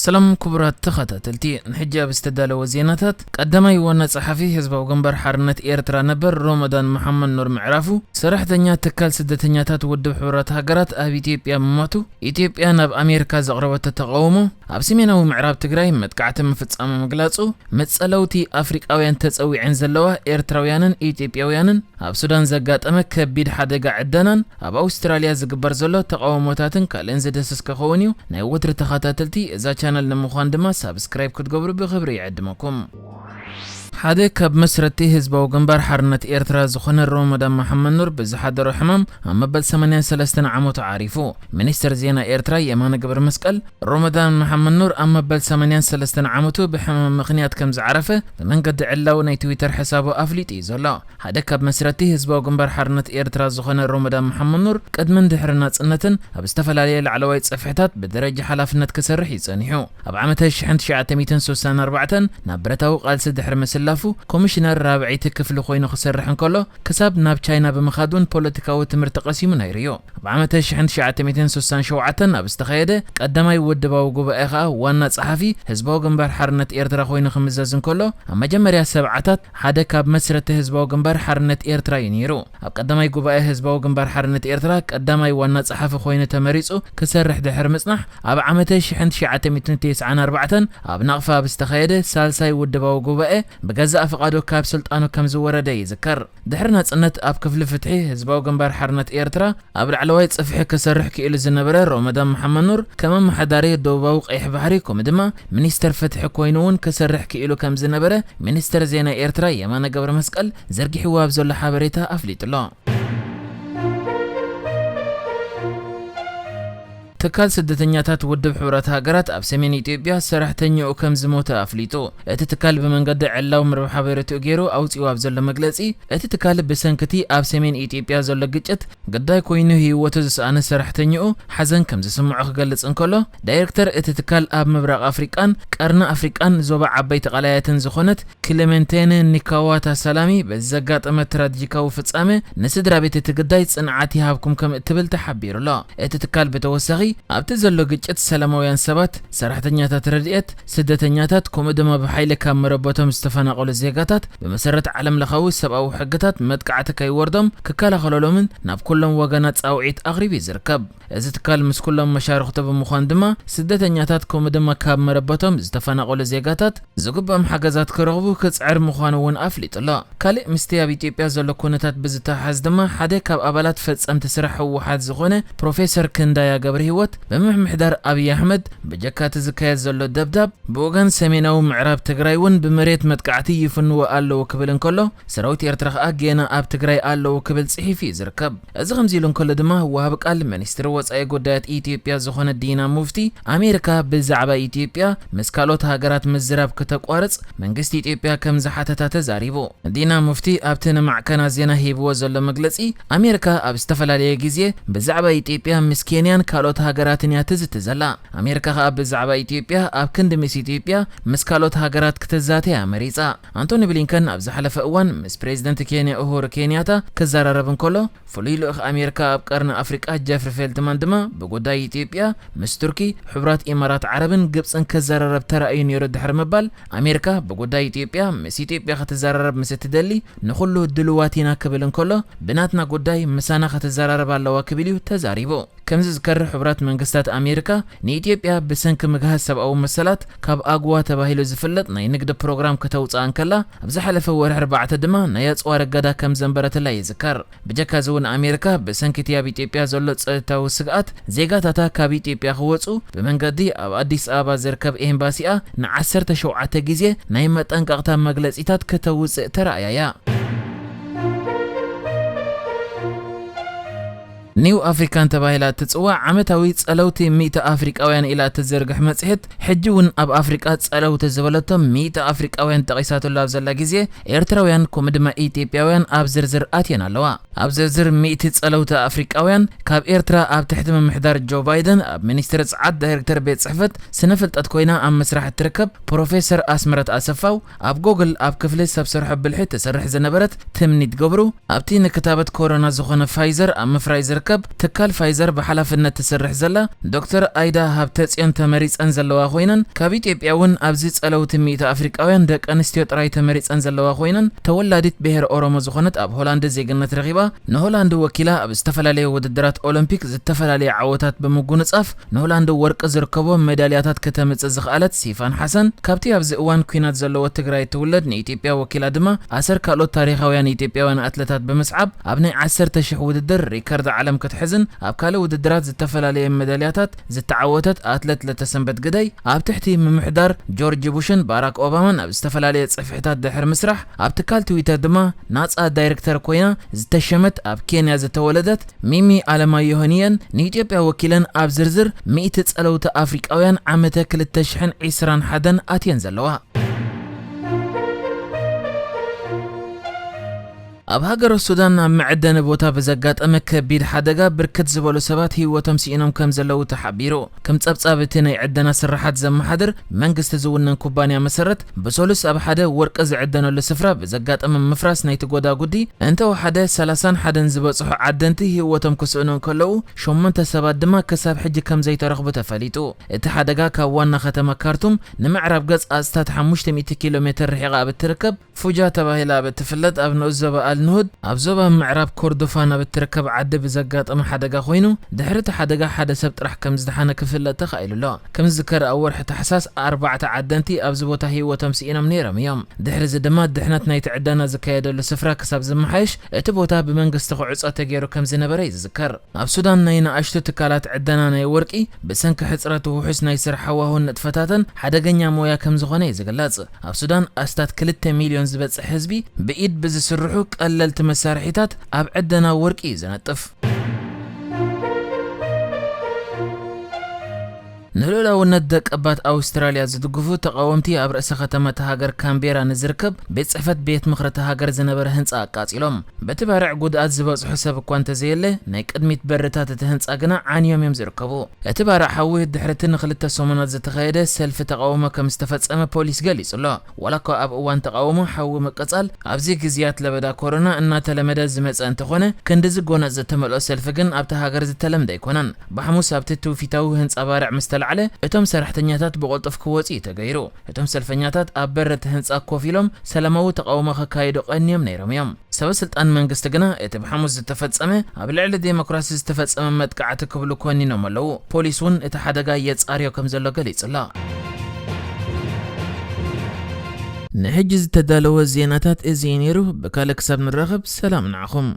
ሰላም ክቡራት ተኸታተልቲ፣ ንሕጂ ኣብ ዝተዳለወ ዜናታት፣ ቀዳማይ ዋና ጸሓፊ ህዝባዊ ግንባር ሓርነት ኤርትራ ነበር ሮመዳን መሓመድ ኑር ምዕራፉ፣ ሰራሕተኛ ትካል ስደተኛታት ውድብ ሕቡራት ሃገራት ኣብ ኢትዮጵያ ምሟቱ፣ ኢትዮጵያ ናብ ኣሜሪካ ዘቕረበቶ ተቓውሞ፣ ኣብ ሰሜናዊ ምዕራብ ትግራይ መጥቃዕቲ ምፍጻሙ ምግላጹ፣ መጸለውቲ ኣፍሪቃውያን ተጸዊዐን ዘለዋ ኤርትራውያንን ኢትዮጵያውያንን፣ ኣብ ሱዳን ዘጋጠመ ከቢድ ሓደጋ ዕደናን ኣብ ኣውስትራልያ ዝግበር ዘሎ ተቓውሞታትን ካልእን ዝድህስስ ክኸውን እዩ። ናይ ወትሪ ተኸታተልቲ እዛ ቻነል ንምዃን ድማ ሳብስክራይብ ክትገብሩ ብኽብሪ ይዕድመኩም። ሓደ ካብ መስረቲ ህዝባዊ ግንባር ሓርነት ኤርትራ ዝኾነ ሮመዳን መሓመድ ኑር ብዝሓደሮ ሕማም ኣብ መበል ሰማንያን ሰለስተን ዓመቱ ዓሪፉ። ሚኒስትር ዜና ኤርትራ የማነ ገብረ መስቀል፣ ሮመዳን መሓመድ ኑር ኣብ መበል ሰማንያን ሰለስተን ዓመቱ ብሕማም ምኽንያት ከም ዝዓረፈ ብመንገዲ ዕላዊ ናይ ትዊተር ሕሳቡ ኣፍሊጡ እዩ ዘሎ። ሓደ ካብ መስረቲ ህዝባዊ ግንባር ሓርነት ኤርትራ ዝኾነ ሮመዳን መሓመድ ኑር፣ ቅድምን ድሕሪ ናጽነትን ኣብ ዝተፈላለየ ላዕለዋይ ጽፍሕታት ብደረጃ ሓላፍነት ክሰርሕ እዩ ጸኒሑ። ኣብ ዓመተ ሽሕን ትሽዓተ ሚእትን ስሳን ኣርባዕተን ናብ ብረታዊ ቃልሲ ድሕሪ ምስላፉ፣ ኮሚሽነር ራብዐይቲ ክፍሊ ኮይኑ ክሰርሕ እንከሎ፣ ክሳብ ናብ ቻይና ብምኻድ እውን ፖለቲካዊ ትምህርቲ ቀሲሙ ነይሩ እዩ። ኣብ ዓመተ ሽሕን ትሽዓተ ሚእትን ስሳን ሸውዓተን ኣብ ዝተኻየደ ቀዳማይ ውድባዊ ጉባኤ ኸኣ ዋና ጸሓፊ ህዝባዊ ግንባር ሓርነት ኤርትራ ኮይኑ ክምዘዝ እንከሎ፣ ኣብ መጀመርያ ሰብዓታት ሓደ ካብ መስረቲ ህዝባዊ ግንባር ሓርነት ኤርትራ እዩ ነይሩ። ኣብ ቀዳማይ ጉባኤ ህዝባዊ ግንባር ሓርነት ኤርትራ ቀዳማይ ዋና ጸሓፊ ኮይኑ ተመሪጹ ክሰርሕ ድሕሪ ምጽናሕ፣ ኣብ ዓመተ ሽሕን ትሽዓተ ሚእትን ተስዓን ኣርባዕተን ኣብ ናቕፋ ኣብ ዝተኻየደ ሳልሳይ ውድባዊ ጉባኤ ብገዛእ ፍቓዱ ካብ ስልጣኑ ከም ዝወረደ ይዝከር። ድሕሪ ናጽነት ኣብ ክፍሊ ፍትሒ ህዝባዊ ግንባር ሓርነት ኤርትራ ኣብ ላዕለዋይ ጽፍሒ ክሰርሕ ክኢሉ ዝነበረ ሮመዳን መሓመድ ኑር፣ ከም ኣመሓዳሪ ደቡባዊ ቀይሕ ባሕሪ፣ ከምኡ ድማ ሚኒስተር ፍትሒ ኮይኑ እውን ክሰርሕ ክኢሉ ከም ዝነበረ ሚኒስተር ዜና ኤርትራ የማነ ገብረ መስቀል ዘርጊሕዎ ኣብ ዘሎ ሓበሬታ ኣፍሊጡ ኣሎ። ትካል ስደተኛታት ውድብ ሕቡራት ሃገራት ኣብ ሰሜን ኢትዮጵያ ሰራሕተኛኡ ከም ዝሞተ ኣፍሊጡ። እቲ ትካል ብመንገዲ ዕላዊ መርበብ ሓበሬታኡ ገይሩ ኣውጺኡ ኣብ ዘሎ መግለጺ፣ እቲ ትካል ብሰንክቲ ኣብ ሰሜን ኢትዮጵያ ዘሎ ግጭት ግዳይ ኮይኑ ህይወቱ ዝሰኣነ ሰራሕተኛኡ ሓዘን ከም ዝስምዖ ክገልጽ እንከሎ፣ ዳይሬክተር እቲ ትካል ኣብ ምብራቕ ኣፍሪቃን ቀርኒ ኣፍሪቃን ዞባ ዓበይቲ ቀላያትን ዝኾነት ክሌሜንቴነ ኒካዋታ ሳላሚ በዚ ዘጋጠመ ትራጂካዊ ፍጻመ ንስድራ ቤት እቲ ግዳይ ጽንዓት ይሃብኩም ከም እትብል ተሓቢሩ ኣሎ። እቲ ትካል ብተወሳኺ ኣብቲ ዘሎ ግጭት ሰላማውያን ሰባት፣ ሰራሕተኛታት ረድኤት፣ ስደተኛታት ከምኡ ድማ ብሓይሊ ካብ መረበቶም ዝተፈናቐሉ ዜጋታት ብመሰረት ዓለም ለኻዊ ሰብኣዊ ሕግታት መጥቃዕቲ ከይወርዶም ክከላኸለሎምን ናብ ኩሎም ወገናት ጻውዒት ኣቕሪቡ እዩ ዝርከብ። እዚ ትካል ምስ ኩሎም መሻርኽቱ ብምዃን ድማ ስደተኛታት ከምኡ ድማ ካብ መረበቶም ዝተፈናቐሉ ዜጋታት ዝግብኦም ሓገዛት ክረኽቡ ክጽዕር ምዃኑ እውን ኣፍሊጡ ኣሎ። ካልእ ምስቲ ኣብ ኢትዮጵያ ዘሎ ኩነታት ብዝተሓሓዝ ድማ ሓደ ካብ ኣባላት ፈጸምቲ ስራሕ ህወሓት ዝኾነ ፕሮፌሰር ክንዳያ ገብረ ህይወት ብምምሕዳር ኣብይ ኣሕመድ ብጀካ እቲ ዝካየድ ዘሎ ደብዳብ ብወገን ሰሜናዊ ምዕራብ ትግራይ እውን ብመሬት መጥቃዕቲ ይፍንዎ ኣለዉ ክብል እንከሎ፣ ሰራዊት ኤርትራ ከኣ ጌና ኣብ ትግራይ ኣለዉ ክብል ጽሒፉ እዩ ዝርከብ። እዚ ከምዚ ኢሉ እንከሎ ድማ፣ ወሃቢ ቃል ሚኒስትሪ ወጻኢ ጉዳያት ኢትዮጵያ ዝኾነ ዲና ሙፍቲ፣ ኣሜሪካ ብዛዕባ ኢትዮጵያ ምስ ካልኦት ሃገራት ምዝራብ ክተቋርጽ መንግስቲ ኢትዮጵያ ከም ዝሓተታ ተዛሪቡ። ዲና ሙፍቲ ኣብቲ ንማዕከናት ዜና ሂብዎ ዘሎ መግለጺ፣ ኣሜሪካ ኣብ ዝተፈላለየ ግዜ ብዛዕባ ኢትዮጵያ ምስ ኬንያን ካልኦት ሃገራትን እያ ትዝቲ ዘላ። ኣሜሪካ ከኣ ብዛዕባ ኢትዮጵያ ኣብ ክንዲ ምስ ኢትዮጵያ ምስ ካልኦት ሃገራት ክትዛተ እያ መሪጻ። ኣንቶኒ ብሊንከን ኣብ ዝሓለፈ እዋን ምስ ፕሬዚደንት ኬንያ ኡሁሩ ኬንያታ ክዘራረብ እንከሎ፣ ፍሉይ ልኡኽ ኣሜሪካ ኣብ ቀርኒ ኣፍሪቃ ጀፍሪ ፌልትማን ድማ ብጉዳይ ኢትዮጵያ ምስ ቱርኪ፣ ሕቡራት ኢማራት ዓረብን ግብጽን ክዘራረብ ተራእዩ ነይሩ ድሕሪ ምባል፣ ኣሜሪካ ብጉዳይ ኢትዮጵያ ምስ ኢትዮጵያ ክትዘራረብ ምስ እትደሊ ንኹሉ ድልዋት ኢና ክብል እንከሎ፣ ብናትና ጉዳይ ምሳና ክትዘራረብ ኣለዋ ክብል እዩ ተዛሪቡ። ከም ዝዝከር፣ ሕቡራት መንግስታት ኣሜሪካ ንኢትዮጵያ ብሰንኪ ምግሃስ ሰብኣዊ መሰላት ካብ ኣግዋ ተባሂሉ ዝፍለጥ ናይ ንግዲ ፕሮግራም ከተውጽኣ እንከላ፣ ኣብ ዝሓለፈ ወርሒ ኣርባዕተ ድማ ናይ ኣጽዋር እገዳ ከም ዘንበረትላ ይዝከር። ብጀካ እዚ እውን ኣሜሪካ ብሰንኪ እቲ ኣብ ኢትዮጵያ ዘሎ ጸጥታዊ ስግኣት ዜጋታታ ካብ ኢትዮጵያ ክወጹ ብመንገዲ ኣብ ኣዲስ ኣበባ ዝርከብ ኤምባሲኣ ንዓሰርተ ሸውዓተ ግዜ ናይ መጠንቀቕታ መግለጺታት ከተውጽእ ተራእያ እያ። ኒው ኣፍሪካን ተባሂላ እትጽዋዕ ዓመታዊ ጸለውቲ ሚእቲ ኣፍሪቃውያን ኢላ እትዝርግሕ መጽሔት፣ ሕጂ እውን ኣብ ኣፍሪቃ ጸለውቲ ዝበለቶም ሚእቲ ኣፍሪቃውያን ጠቒሳትሉ ኣብ ዘላ ግዜ፣ ኤርትራውያን ከምኡ ድማ ኢትዮጵያውያን ኣብ ዝርዝር ኣትየን ኣለዋ። ኣብ ዝርዝር ሚእቲ ጸለውቲ ኣፍሪቃውያን፣ ካብ ኤርትራ ኣብ ትሕቲ ምምሕዳር ጆ ባይደን ኣብ ሚኒስትሪ ጽዓት ዳይሬክተር ቤት ጽሕፈት ስነ ፍልጠት ኮይና ኣብ ምስራሕ እትርከብ ፕሮፌሰር ኣስመረት ኣሰፋው፣ ኣብ ጎግል ኣብ ክፍሊ ሰብ ሰርሖ ብልሒ ትሰርሕ ዝነበረት ትምኒት ገብሩ፣ ኣብቲ ንክታበት ኮሮና ዝኾነ ፋይዘር ኣብ ምፍራይ ዝርከብ ካብ ትካል ፋይዘር ብሓላፍነት ትሰርሕ ዘላ ዶክተር ኣይዳ ሃብተጽዮን ተመሪጸን ዘለዋ ኮይነን፣ ካብ ኢትዮጵያ እውን ኣብዚ ጸለውቲ ሚእቲ ኣፍሪቃውያን ደቂ ኣንስትዮ ጥራይ ተመሪጸን ዘለዋ ኮይነን፣ ተወላዲት ብሄር ኦሮሞ ዝኾነት ኣብ ሆላንድ ዜግነት ረኺባ ንሆላንድ ወኪላ ኣብ ዝተፈላለየ ውድድራት ኦሎምፒክ ዝተፈላለየ ዓወታት ብምጉንጻፍ ንሆላንድ ወርቂ ዝርከቦ ሜዳልያታት ከተምጽእ ዝኽኣለት ሲፋን ሓሰን፣ ካብቲ ኣብዚ እዋን ኲናት ዘለዎ ትግራይ ትውለድ ንኢትዮጵያ ወኪላ ድማ ኣሰር ካልኦት ታሪኻውያን ኢትዮጵያውያን ኣትለታት ብምስዓብ ኣብ ናይ ዓሰርተ ሺሕ ውድድር ሪከርድ ዓለም ክትሕዝን ኣብ ካልእ ውድድራት ዝተፈላለየ ሜዳልያታት ዝተዓወተት ኣትለት ለተሰንበት ግደይ ኣብ ትሕቲ ምምሕዳር ጆርጅ ቡሽን ባራክ ኦባማን ኣብ ዝተፈላለየ ጽፍሕታት ድሕሪ ምስራሕ ኣብ ትካል ትዊተር ድማ ናጻ ዳይሬክተር ኮይና ዝተሸመት ኣብ ኬንያ ዝተወለደት ሚሚ ኣለማየሁ ንየን ንኢትዮጵያ ወኪለን ኣብ ዝርዝር ሚእቲ ጸለውቲ ኣፍሪቃውያን ዓመተ ክልተ ሽሕን ዕስራን ሓደን ኣትየን ዘለዋ። ኣብ ሃገረ ሱዳን ኣብ መዐደኒ ቦታ ብዘጋጠመ ከቢድ ሓደጋ ብርክት ዝበሉ ሰባት ህይወቶም ስኢኖም ከም ዘለዉ ተሓቢሩ። ከም ጸብጻብ እቲ ናይ ዕደና ስራሓት ዘመሓድር መንግስቲ ዝውነን ኩባንያ መሰረት፣ ብሰሉስ ኣብ ሓደ ወርቂ ዝዕደነሉ ስፍራ ብዘጋጠመ ምፍራስ ናይቲ ጎዳጉዲ እንተወሓደ ሰላሳን ሓደን ዝበጽሑ ዓደንቲ ህይወቶም ክስእኑ እንከለዉ፣ ሸሞንተ ሰባት ድማ ክሳብ ሕጂ ከም ዘይተረኽቡ ተፈሊጡ። እቲ ሓደጋ ካብ ዋና ከተማ ካርቱም ንምዕራብ ገጽ ኣስታት ሓሙሽተ ሚእቲ ኪሎ ሜትር ርሒቓ ኣብ እትርከብ ፉጃ ተባሂላ ኣብ እትፍለጥ ኣብ ንኡስ ዞባ ኣልንሁድ፣ ኣብ ዞባ ምዕራብ ኮርዶፋን ኣብ እትርከብ ዓዲ ብዘጋጠመ ሓደጋ ኮይኑ፣ ድሕሪ እቲ ሓደጋ ሓደ ሰብ ጥራሕ ከም ዝደሓነ ክፍለጥ ተኻኢሉ ኣሎ። ከም ዝዝከር፣ ኣብ ወርሒ ታሕሳስ ኣርባዕተ ዓደንቲ ኣብዚ ቦታ ህይወቶም ስኢኖም ነይሮም እዮም። ድሕሪ እዚ ድማ ድሕነት ናይቲ ዕደና ዝካየደሉ ስፍራ ክሳብ ዝመሓየሽ፣ እቲ ቦታ ብመንግስቲ ክዕጾ ተገይሩ ከም ዝነበረ እዩ ዝዝከር። ኣብ ሱዳን ናይ ንኣሽቱ ትካላት ዕደና ናይ ወርቂ ብሰንኪ ሕጽረት ውሑስ ናይ ስራሕ ሃዋሁን ንጥፈታትን ሓደገኛ ሞያ ከም ዝኾነ እዩ ዝግለጽ። ኣብ ሱዳን ኣስታት ክልተ ሚልዮን ዝበጽሕ ህዝቢ ብኢድ ብዝስርሑ ቀለልቲ መሳርሒታት ኣብ ዕደና ወርቂ እዩ ዝነጥፍ። ንልኡላውነት ደቀባት ኣውስትራልያ ዝድግፉ ተቓወምቲ ኣብ ርእሰ ከተማ እታ ሃገር ካምቤራ ንዝርከብ ቤት ጽሕፈት ቤት ምኽሪ እታ ሃገር ዝነበረ ህንጻ ኣቃጺሎም። በቲ ባርዕ ጉድኣት ዝበጽሑ ሰብ እኳ እንተዘየለ፣ ናይ ቅድሚት በርታት እቲ ህንጻ ግና ዓንዮም እዮም ዝርከቡ። እቲ ባርዕ ሓዊ ድሕሪ እቲ ንኽልተ ሰሙናት ዝተኻየደ ሰልፊ ተቓውሞ ከም ዝተፈጸመ ፖሊስ ገሊጹ ኣሎ። ዋላ እኳ ኣብ እዋን ተቓውሞ ሓዊ ምቅጻል ኣብዚ ግዜያት ለበዳ ኮሮና እናተለመደ ዝመጸ እንተኾነ፣ ክንድዚ ጎነጽ ዝተመልኦ ሰልፊ ግን ኣብታ ሃገር ዝተለምደ ኣይኮነን። ብሓሙስ ኣብቲ ትውፊታዊ ህንጻ ባርዕ ምስ ተላዕለ፣ እቶም ሰራሕተኛታት ብቕልጡፍ ክወጹ እዩ ተገይሩ። እቶም ሰልፈኛታት ኣብ በሪ እቲ ህንጻ ኮፍ ኢሎም ሰላማዊ ተቓውሞ ከካይዱ ቀንዮም ነይሮም እዮም። ሰበ ስልጣን መንግስቲ ግና እቲ ብሓሙስ ዝተፈጸመ ኣብ ልዕሊ ዴሞክራሲ ዝተፈጸመ መጥቃዕቲ ክብሉ ኮኒኖም ኣለዉ። ፖሊስ እውን እቲ ሓደጋ የጻርዮ ከም ዘሎ ገሊጹ ኣሎ። ንሕጂ ዝተዳለወ ዜናታት እዚ እዩ ነይሩ። ብካልእ ክሳብ ንራኸብ ሰላም ንዓኹም።